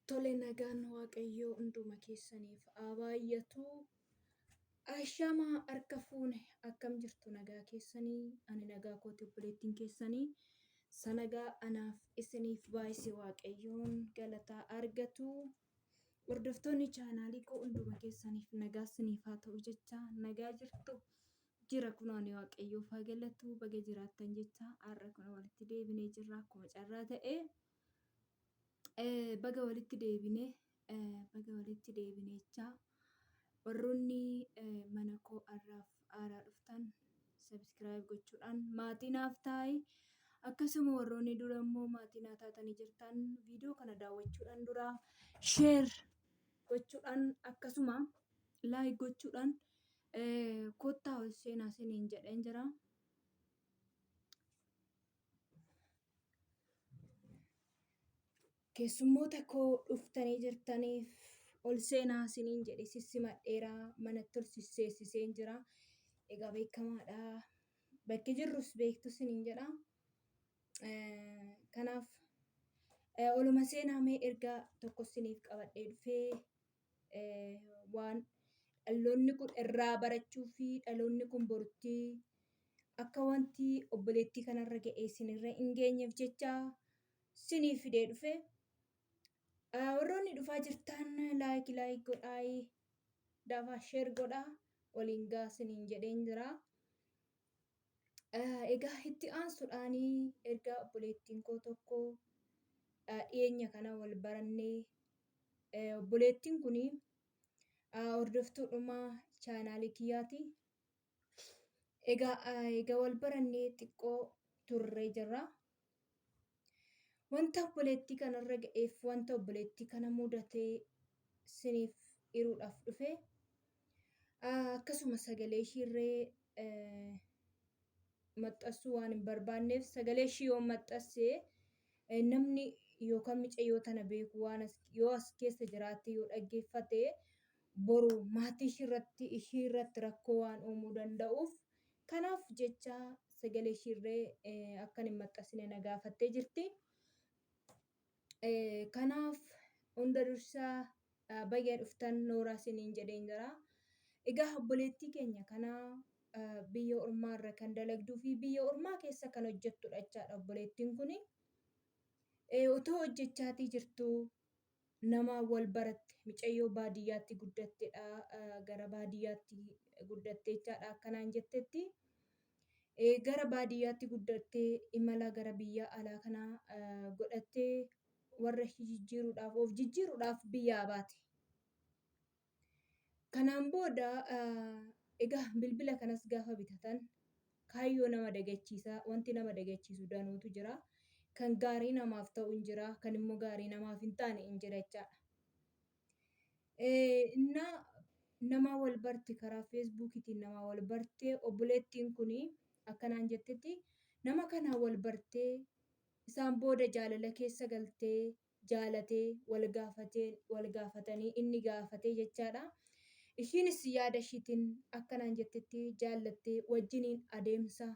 Tole nagaan Waaqayyoo hunduma keessaniif haa baay'atu. Ashamaa harka fuune akkam jirtu nagaa keessanii ani nagaa kooti obboleettiin keessanii sanagaa anaaf isiniif baay'ise Waaqayyoon galataa argatu. Hordoftoonni chaanaalii koo hunduma keessaniif nagaa isiniif haa ta'u jecha nagaa jirtu jira kunoo ani Waaqayyoof haa galatu baga jiraattan jecha har'a kun walitti deebinee jirra akkuma carraa ta'e. Baga walitti deebine baga walitti deebine jechaa warroonni mana koo har'aaf haaraa dhuftan subscribe gochuudhaan maatii naaf ta'aa. Akkasuma warroonni dura immoo maatii naa taatanii jirtan viidiyoo kana daawwachuudhaan dura share gochuudhaan akkasuma like gochuudhaan kottaa ol seenaa isiniin jedheen jira. Keessummoota koo dhuftanii jirtaniif ol seenaa isiniin jedhe sissimadheera manatti ol sisseessiseen jira. Egaa beekamaadha. Bakki jirrus beektu isiniin jedha. Kanaaf oluma seenaa mee ergaa tokko isiniif qabadhee dhufee waan dhaloonni kun irraa barachuu fi dhaloonni kun borutti akka wanti obboleettii kanarra ga'e isinirra hin geenyeef jecha isinii fidee dhufe. Warroonni dhufaa jirtan like like godhaa dafaa share godhaa waliin gaa isiniin jedheen jira. Egaa itti aansuudhaan ergaa obboleettiin koo tokko dhiyeenya kana wal barannee obboleettiin kun hordoftuudhuma chaanaalii kiyyaati. Egaa egaa wal barannee xiqqoo turree jirra. Wanta obboleettii kanarra ga'eef wanta obboleettii kana mudatee siniif hiruudhaaf dhufe. Akkasuma sagalee ishiirree maxxansuu waan hin barbaanneef sagalee ishii yoo maxxanse namni yookaan micayyoo tana beeku waan as yoo as keessa jiraatte yoo dhaggeeffate boru maatii ishii ishii irratti rakkoo waan uumuu danda'uuf kanaaf jecha sagalee ishiirree akkan hin maxxansine na gaafattee jirti. Kanaaf hunda dursa baga dhuftan nooraa isiniin jedheen jira. Egaa obboleettii keenya kana biyya ormaa irra kan dalagduu fi biyya ormaa keessa kan hojjettudha jechaadha obboleettiin kuni. Otoo hojjechaatii jirtuu nama wal baratte micayyoo baadiyyaatti guddattedha gara baadiyyaatti guddatte jechaadha akkanaan jettetti. Gara baadiyyaatti guddattee imala gara biyya alaa kanaa godhattee warra ishii jijjiiruudhaaf of jijjiiruudhaaf biyyaa baate. Kanaan booda egaa bilbila kanas gaafa bitatan kaayyoo nama dagachiisa wanti nama dagachiisu danuutu jira. Kan gaarii namaaf ta'u hin jira kan immoo gaarii namaaf hin taane hin jira jechaadha. Innaa nama wal barte karaa feesbuukiitiin nama wal barte obboleettiin kun akkanaan jettetti nama kanaan wal bartee isaan booda jaalala keessa galtee jaalatee wal gaafatee wal gaafatanii inni gaafatee jechaadha. Ishiinis yaada ishiitiin akkanaan jettetti jaallattee wajjiniin adeemsa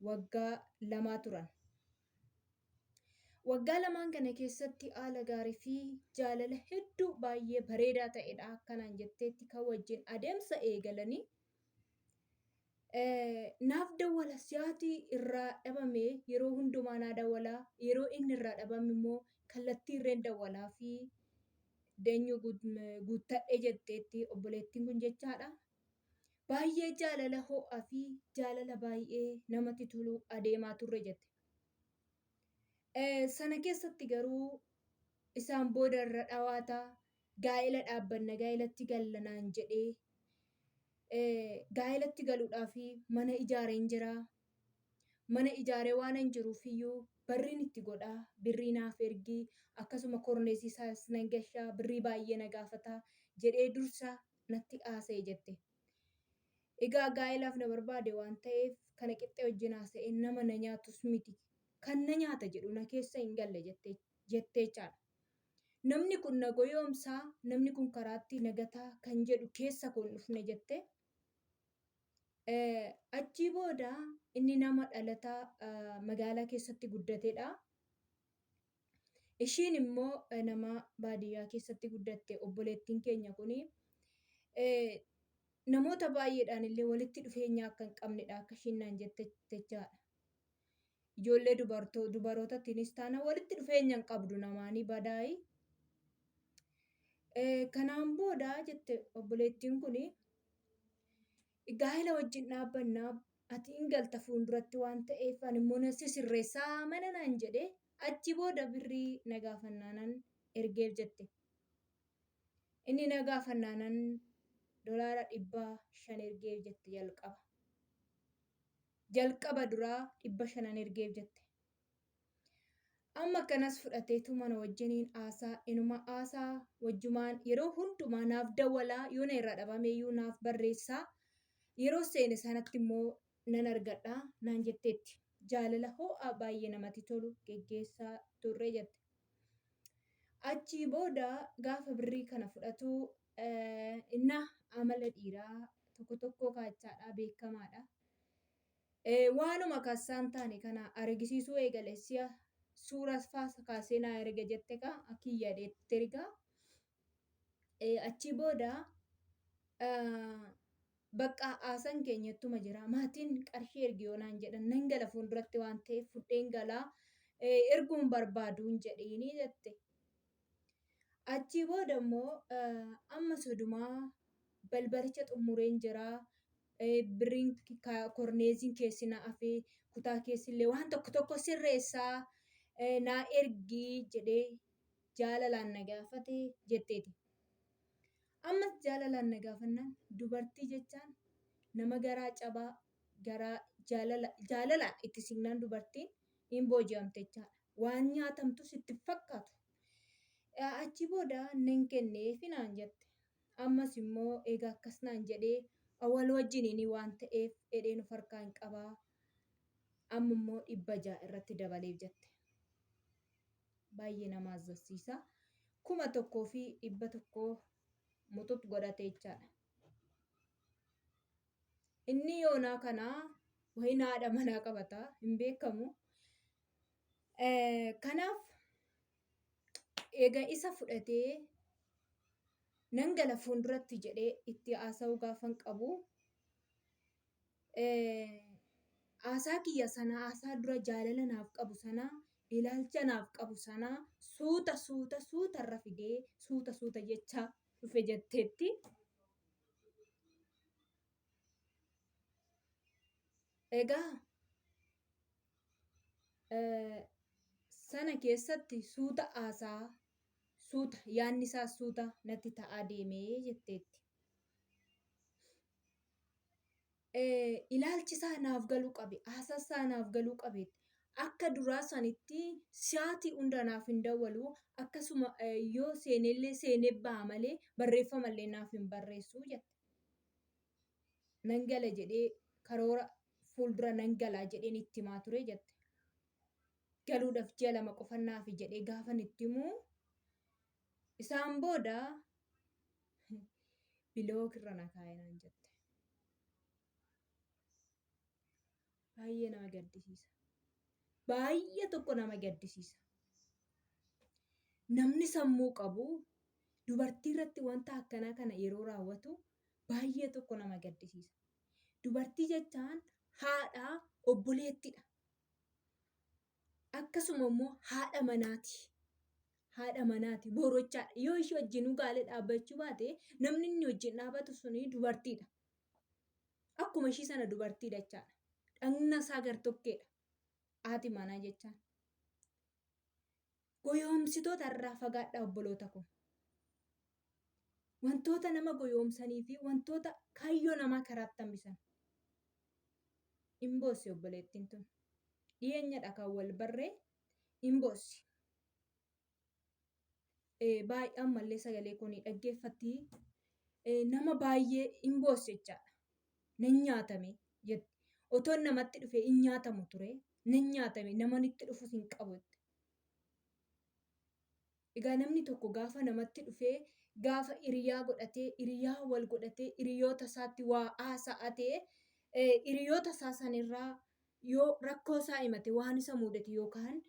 waggaa lamaa turan. Waggaa lamaan kana keessatti haala gaarii fi jaalala hedduu baay'ee bareedaa ta'edha akkanaan jetteetti kan wajjin adeemsa eegalanii. Naaf dawwala siyaatii irraa dhabame yeroo hundumaa naa dawwala yeroo inni irraa dhabame immoo kallattii irreen dawwalaa fi deenyuu guuttadhe jetteetti obboleettiin kun jechaadha. Baay'ee jaalala ho'aa fi jaalala baay'ee namatti tolu adeemaa turre jette. Sana keessatti garuu isaan booda irra dhawaata gaa'ela dhaabbanna gaa'elatti galla naan jedhee gaa'elatti galuudhaaf mana ijaareen jira. Mana ijaaree waan hin jiruuf iyyuu barriin itti godhaa birrii naaf ergi akkasuma korneesii isaas nan gashaa birrii baay'ee na gaafata jedhee dursa natti haasa'e jette. Egaa gaa'elaaf na barbaade waan ta'eef kana qixxee wajjin haasa'ee nama na nyaatus miti. Kan na nyaata jedhu na keessa hin galle jette jettee jechaadha. Namni kun na goyoomsaa, namni kun karaatti na gataa kan jedhu keessa koo hin dhufne jette. Achii booda inni nama dhalataa magaalaa keessatti guddatedha. Ishiin immoo nama baadiyyaa keessatti guddatte obboleettiin keenya kuni namoota baay'eedhaan illee walitti dhufeenya akka hin qabnedha akka ishiin naan jette jechaadha. Ijoollee dubarootattiinis taana walitti dhufeenya hin qabdu namaanii badaayi. Kanaan booda jette obboleettiin kuni gaa'ela wajjin dhaabbannaa ati hin galta fuulduratti waan ta'eef ani immoo na sisirreessaa mana naan jedhee achi booda birrii na gaafannaanan ergeef jette. Inni na gaafannaanan $500 ergeef jette jalqaba. Jalqaba duraa 500 ergeef jette. Amma kanas fudhateetu mana wajjiniin haasaa inuma haasaa wajjumaan yeroo hundumaa naaf dawwalaa yoo na irraa dhabameeyyuu naaf barreessaa yeroo seene sanatti immoo nan argadha naan jetteetti. Jaalala ho'aa baay'ee namatti tolu geggeessaa turre jette. Achii booda gaafa birrii kana fudhatu inna amala dhiiraa tokko tokko kaachaadha beekamaadha. Waanuma kassaan taane kana argisiisuu eegale si'a suura faasa kaasee naa erga jette kaa kiyya dheetti ergaa. Achii booda bakka haasan keenyattuma jira. Maatiin qarshii ergi yoo naan jedhan nan gala fuulduratti waan ta'eef fudheen galaa erguun barbaaduun jedhiini jette. Achii booda immoo amma sodumaa balbalicha xumureen jira. Birriin korneeziin keessi na hafee kutaa keessillee waan tokko tokko sirreessaa naa ergii jedhee jaalalaan na gaafate jetteeti. Ammas jaalalaan na gaafannaan dubartii jechaan nama garaa cabaa garaa jaalala jaalalaan itti siqnaan dubartiin hin booji'amte jechaadha. Waan nyaatamtu sitti fakkaatu. Achi booda nan kenneefi naan jette. Ammas immoo egaa akkas naan jedhee wal wajjiniin waan ta'eef jedheen of harkaa hin qabaa. Amma immoo 600 irratti dabaleef jette. Baay'ee nama azzasiisa. 1100 muxux godhate jechaadha. Inni yoonaa kanaa wayiin haadha manaa qabata hin beekamu. Kanaaf egaa isa fudhatee nan gala fuulduratti jedhee itti haasa'uu gaafan qabu haasaa kiyya sana haasaa dura jaalala naaf qabu sana ilaalcha naaf qabu sana suuta suuta suuta irra fidee suuta suuta jechaa dhufe jetteetti. Egaa sana keessatti suuta haasaa suuta yaadni isaa suuta natti ta'aa deemee jetteetti. Ilaalchi isaa naaf galuu qabe, haasaan isaa naaf galuu qabe. Akka duraa sanitti sa'aatii hunda naaf hin dawwalu. Akkasuma yoo seenellee seenee baha malee barreeffamallee naaf hin barreessu jette. Nan gala jedhee karoora fuuldura nan galaa jedheen itti himaa ture jette. Galuudhaaf ji'a 2 qofa naafi jedhee gaafan itti himu isaan booda bilook irra na kaa'e naan jette. Baay'ee nama gaddisiisa. Baay'ee tokko nama gaddisiisa. Namni sammuu qabu dubartii irratti wanta akkanaa kana yeroo raawwatu baay'ee tokko nama gaddisiisa. Dubartii jechaan haadha obboleettidha. Akkasuma immoo haadha manaati. Haadha manaati boorochaadha. Yoo ishee wajjin gaalee dhaabbachuu baate namni inni wajjin dhaabatu suni dubartiidha. Akkuma ishii sana dubartiidha jechaadha. Dhagna isaa gartokkeedha. Haati manaa jechaan. Goyoomsitoota irraa fagaadhaa obboloota koo. Wantoota nama goyoomsanii fi wantoota kaayyoo namaa karaatti hambisan. Hin boossi obboleettiin tun. Dhiyeenyadha kan wal barree hin boossi. Baay'ee ammallee sagalee koo ni dhaggeeffatti. Nama baay'ee hin boossi jechaadha. Nan nyaatame jetti. Otoon namatti dhufe hin nyaatamu ture. Nan nyaatame namanitti dhufus hin qabu jette. Egaa namni tokko gaafa namatti dhufee gaafa hiriyaa godhatee hiriyaa wal godhatee hiriyoota isaatti waa haasa'atee hiriyoota isaa sanirraa yoo rakkoo isaa himate waan isa mudate yookaan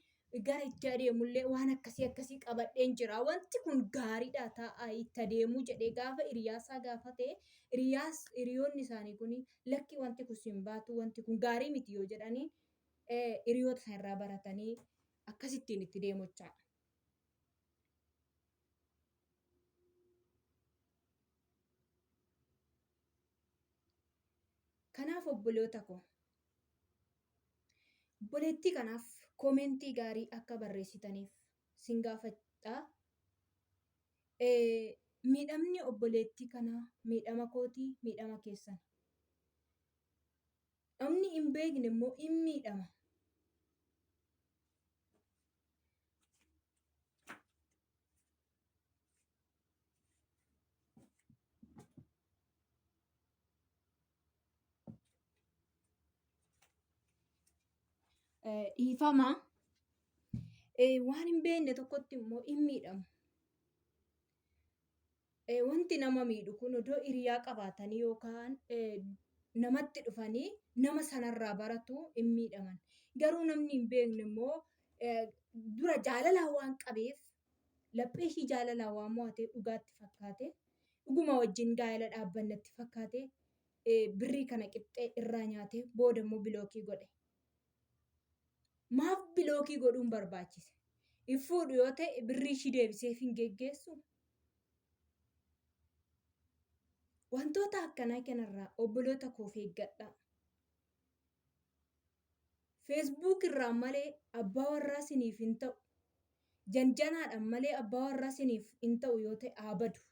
Gara itti adeemullee waan akkasii akkasii qabadheen jira. Wanti kun gaariidha taa'aa itti adeemuu jedhee gaafa hiriyaasaa gaafate hiriyaas hiriyoonni isaanii kun lakki wanti kun sin baatu wanti kun gaarii miti yoo jedhanii hiriyoota isaanii irraa baratanii akkasittiin itti deemu jechaadha. Kanaaf obboloota koo obboleettii kanaaf koomentii gaarii akka barreessitaniif sin gaafadha. Miidhamni obboleettii kanaa miidhama kootii miidhama keessan. Namni hin beekne immoo hin miidhama. Dhiifama. Waan hin beekne tokkotti immoo hin miidhamu. Wanti nama miidhu kun odoo hiriyaa qabaatanii yookaan namatti dhufanii nama sanarraa baratu hin miidhaman. Garuu namni hin beekne immoo dura jaalalaan waan qabeef laphee ishii jaalalaan waan mo'ateef dhugaatti fakkaate dhuguma wajjin gaa'ela dhaabbannatti fakkaate birrii kana qixxee irraa nyaatee booda immoo bilookii godhe. Maaf bilookii godhuun barbaachise? Hin fuudhu yoo ta'e birrii ishii deebiseef hin geggeessu? Wantoota akkanaa kanarraa obboloota koof eeggadhaa. Feesbuuk irraa malee abbaa warraa siniif hin ta'u. Janjanaadhaan malee abbaa warraa siniif hin ta'u yoo ta'e haa badu.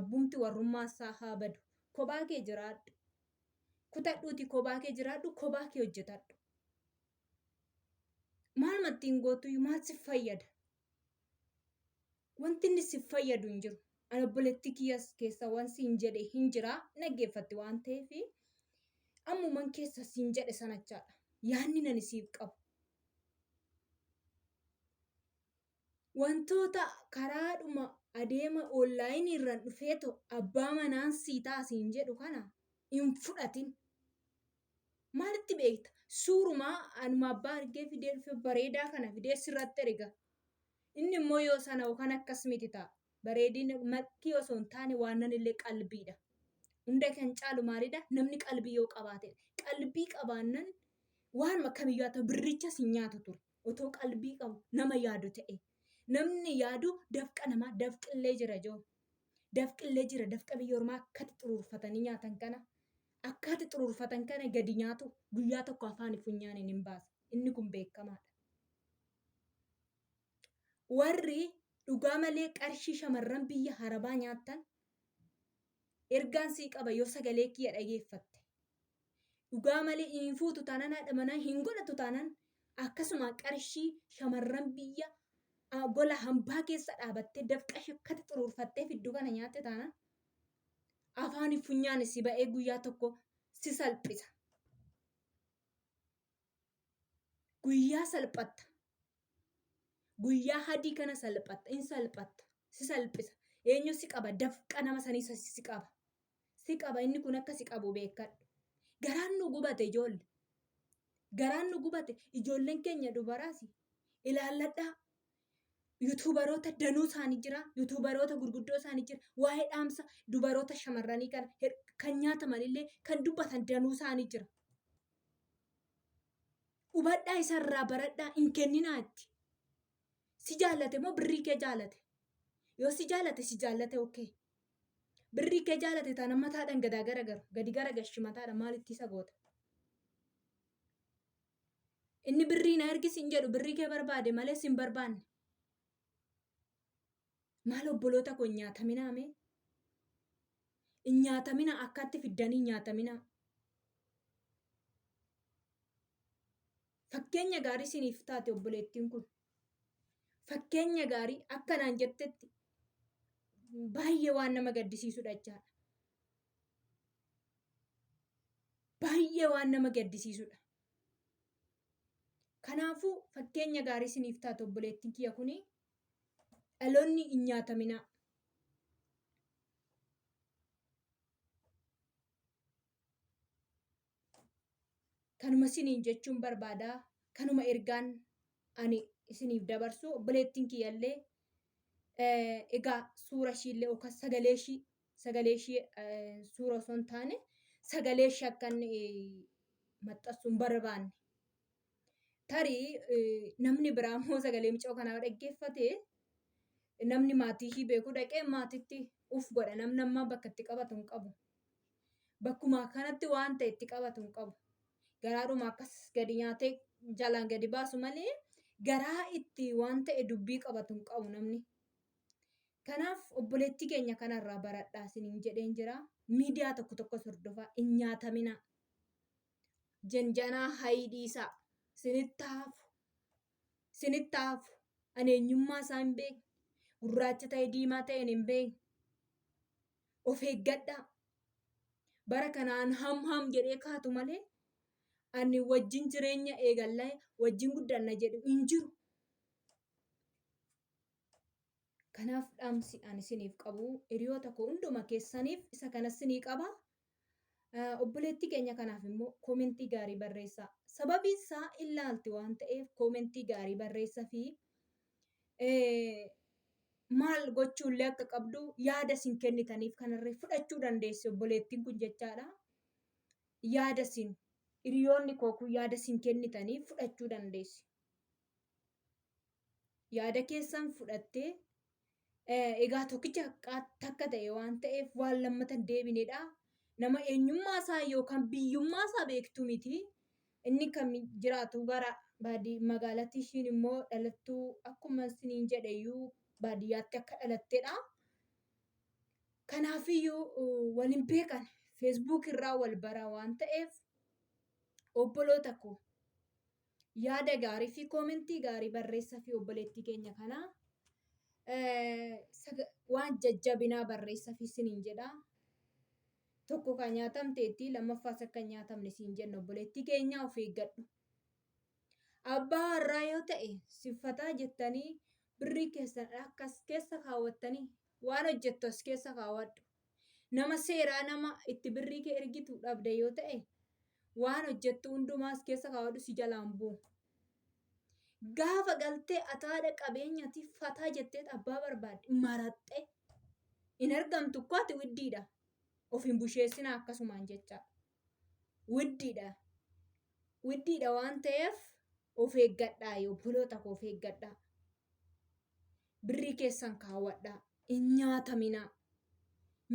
Abbumti warrummaa isaa haa badu. Kophaa kee jiraadhu. Kutadhuuti kophaa kee jiraadhu, kophaa kee hojjetadhu. Maaluma ittiin gootuyyuu maal si fayyada? Wanti inni si fayyadu hin jiru. Ani obboleettii kiyyas keessa waan siin jedhe hin jira dhaggeeffatti waan ta'eef ammuman keessa siin jedhe sanachaadha. Yaanni nani siif qabu. Wantoota karaadhuma adeema onlaayinii irraan dhufeeto abbaa manaan sii ta'a siin jedhu kana hin fudhatin. Maalitti beekta? Suurumaa anuma abbaa argee fidee dhufe bareedaa kana fidee sirratti erga. Inni immoo yoo sana yookaan akkas miti ta'a. Bareedina makkii osoo hin taane waan nan illee qalbiidha. Hunda kan caalu maalidha? Namni qalbii yoo qabaatedha. Qalbii qabaannan waanuma kamiyyuu haa ta'u birrichas hin nyaatu ture. Otoo qalbii qabu nama yaadu ta'e. Namni yaadu dafqa namaa dafqillee jira joo. Dafqillee jira dafqa biyya ormaa akkatti xuruurfatanii nyaatan kana. Akkatti xuruurfatan kana gadi nyaatu guyyaa tokko afaan funyaaniin hin baasa. Inni kun beekamaadha. Warri dhugaa malee qarshii shamarran biyya harabaa nyaattan ergaan sii qaba yoo sagalee kiyya dhageeffatte. Dhugaa malee hin fuutu taanaan haadha manaa hin godhatu taanaan akkasuma qarshii shamarran biyya gola hambaa keessa dhaabattee dafqa ishee akkatti xuruurfattee fiddu kana nyaatte taanaan afaan funyaan si ba'ee guyyaa tokko si salphisa. Guyyaa salphatta. Guyyaa hadii kana salphatta. In salphatta. Si salphisa. Eenyu si qaba? Dafqa nama sanii si qaba. Si qaba inni kun akka si qabu beekadhu. Garaan nu gubate ijoolle. Garaan nu gubate ijoolleen keenya dubaraas ilaalladhaa. Yuutuubaroota danuu isaanii jira. Yuutuubaroota gurguddoo isaanii jira. Waa'ee dhaamsa dubaroota shamarranii kana kan nyaataman illee kan dubbatan danuu isaanii jira. Hubadhaa isarraa baradhaa hin kenninaa itti. Si jaallate moo birrii kee jaalate? Yoo si jaalate si jaallate okay. Birrii kee jaalate taanaan mataadhaan gadaa garagaru. Gadi garagashi mataadhaan maalitti isa goota? Inni birrii na ergi sin jedhu birrii kee barbaade malee sin barbaanne. Maal obboloota koo hin nyaataminaa mee? Hin nyaataminaa akkatti fiddanii hin nyaataminaa. Fakkeenya gaarii isiniif taate obboleettiin kun. Fakkeenya gaarii akka naan jettetti baay'ee waan nama gaddisiisudha jechaadha. Baay'ee waan nama gaddisiisudha. Kanaafuu fakkeenya gaarii isiniif taate obboleettiin kiyya kuni dhaloonni hin nyaataminaa. Kanuma isiniin jechuun barbaada. Kanuma ergaan ani isiniif dabarsu. Obboleettiin kiyyallee egaa suura ishiillee yookaan sagalee ishii suura osoo hin taane sagalee ishii akka inni maxxansu hin barbaanne. Tarii namni biraa immoo sagalee mucoo kanaa dhaggeeffate, namni maatii ishii beeku dhaqee maatitti uf godha. Namni ammaa bakka itti qabatu hin qabu. Bakkuma kanatti waan ta'e itti qabatu hin qabu. Garaadhuma akkas gadi nyaatee jalaan gadi baasu malee garaa itti waan ta'e dubbii qabatu hin qabu namni. Kanaaf obboleettii keenya kanarraa baradhaa isiniin jedheen jira. Miidiyaa tokko tokkos hordofaa, hin nyaatamina. Janjanaa hayii dhiisaa. Isinitti hafu. Isinitti hafu. Ani eenyummaa isaa hin beekne. Gurraacha ta'e diimaa ta'e hin beekne. Of eeggadhaa. Bara kanaan ham ham jedhee kaatu malee ani wajjin jireenya eegalla, wajjin guddanna jedhu hin jiru. Kanaaf dhaamsi ani isiniif qabu hiriyoota koo hunduma keessaniif isa kanas isinii qaba. Obboleettii keenya kanaaf immoo koomentii gaarii barreessaa. Sababiin isaa ilaalti waan ta'eef koomentii gaarii barreessaa fi maal gochuullee akka qabdu yaada isin kennitaniif kanarree fudhachuu dandeessi obboleettiin kun jechaadha. Yaada isin hiriyoonni koo kun yaada isin kennitaniif fudhachuu dandeessi. Yaada keessan fudhattee, egaa tokkicha takka ta'e waan ta'eef waan lammata hin deebinedha. Nama eenyummaa isaa yookaan biyyummaa isaa beektu miti. Inni kan jiraatu gara magaalatti, ishiin immoo dhalattuu akkuma isiniin jedheyyuu baadiyyaatti akka dhalattedha. Kanaafiyyuu wal hin beekan, Facebook irraa wal bara waan ta'eef, obboloota koo, yaada gaarii fi koomentii gaarii barreessaa fi obboleettii keenya kanaa waan jajjabinaa barreessaa fi isiniin jedha. Tokko kan nyaatamteetti, lammaffaas akka hin nyaatamne siin jenna. Obboleettii keenya, of eeggadhu. Abbaa warraa yoo ta'e siffataa jettanii birrii keessan akkas keessa kaawwattanii, waan hojjettu as keessa kaawwadhu. Nama seeraa nama itti birrii kee ergitu dhabde yoo ta'e, waan hojjettu hundumaa as keessa kaawwadhu, si jalaan bu'u. Gaafa galtee ataadha qabeenyati fataa jettee abbaa barbaadde maraxxee hin argamtu koo, ati widdiidha. Of hin busheessinaa akkasumaan jecha. Widdiidha. Widdiidha waan ta'eef of eeggadhaa, obboloota koo, of eeggadhaa. Birrii keessan kaawwadhaa. Hin nyaataminaa.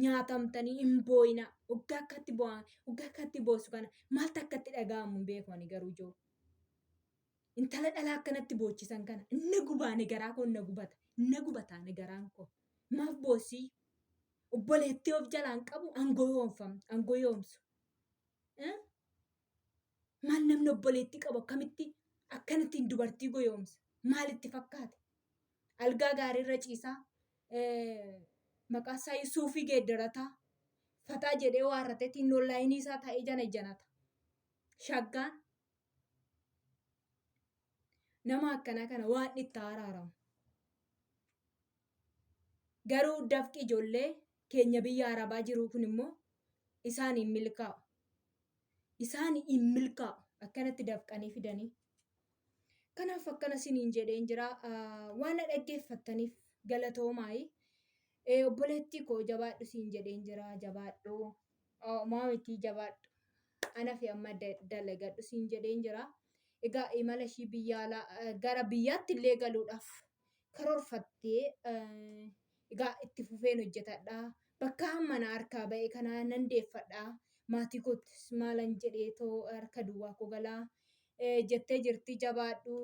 Nyaatamtanii hin boo'inaa. Waggaa akkatti bo'aa, waggaa akkatti boosu kana maaltu akkatti dhaga'amu hin beeku ani garuu ijoo. Intala dhalaa akkanatti boochisan kana na gubaane, garaa koo na gubata. Na gubataane garaan koo. Maaf boossii? Obboleettii of jalaan qabu aangoo yoomfamtu, aangoo yoomsu. Maal namni obboleettii qabu akkamitti akkanattiin dubartii goyoomsa? Maalitti fakkaate? Algaa gaariirra ciisaa, maqaa isaa suufii geeddarataa, fataa jedhee waarratee xinnoo isaa taa'ee jana janata. Shaggaan nama akkanaa kana waan itti araaramu. Garuu dafqi ijoollee keenya biyya Arabaa jiru kun immoo isaan hin milkaa'u. Isaan hin milkaa'u akkanatti dafqanii fidanii. Kanaaf akkana isiniin jedheen jira. Waan na dhaggeeffattaniif galatoomaa. Obboleettii koo, jabaadhu siin jedheen jira. Jabaadhu. Maa miti, jabaadhu. Ana fi amma dalagadhu siin jedheen jira. Egaa imala ishii biyya alaa gara biyyaatti illee galuudhaaf karoorfattee, egaa itti fufeen hojjetadha. Bakka hamma na harkaa ba'e kana nan deeffadha. Maatii koottis maalan jedhee too harka duwwaa koo galaa jettee jirti, jabaadhu.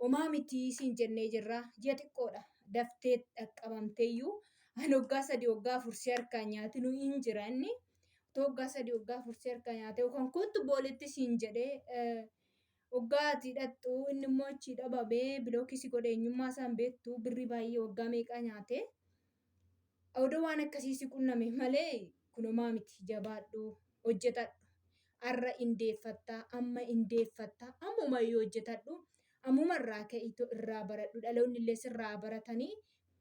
Homaa miti siin jennee jirra. Ji'a xiqqoodha. Daftee dhaqqabamteeyyuu ani waggaa 3, waggaa 4 si harkaa nyaatinu hin jira inni. Otoo waggaa 3, waggaa 4 si harkaa nyaate yookaan kottu boolitti siin jedhee, waggaa ati hidhattu inni immoo achii dhabamee bilookii si godhe, eenyummaa isaa hin beektu, birrii baay'ee waggaa meeqaa nyaate. Odoo waan akkasii si qunname malee kun homaa miti, jabaadhu, hojjetadhu. Har'a indeeffattaa, amma indeeffattaa, ammuma yoo hojjetadhu, ammuma irraa ka'iitu irraa baradhu, dhaloonni illee sirraa baratanii,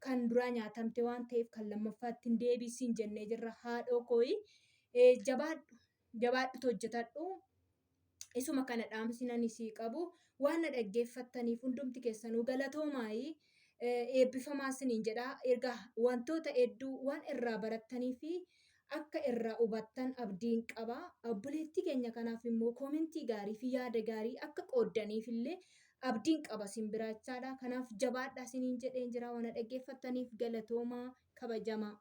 kan duraa nyaatamte waan ta'eef kan lammaffaatti hin deebisiin jennee jirra, haadhoo kooyi. Jabaadhu, jabaadhutu hojjetadhu. Isuma kana dhaamsinan isii qabu. Waan na dhaggeeffattaniif hundumti keessanuu galatoomaayii, eebbifamaa isiniin jedha. Egaa wantoota hedduu waan irraa barattanii fi akka irraa hubattan abdiin qaba. Obboleettii keenya kanaaf immoo koomentii gaarii fi yaada gaarii akka qooddaniif illee abdiin qaba isin biraachaadha. Kanaaf jabaadhaa isiniin jedheen jira. Waan na dhaggeeffattaniif galatoomaa, kabajamaa.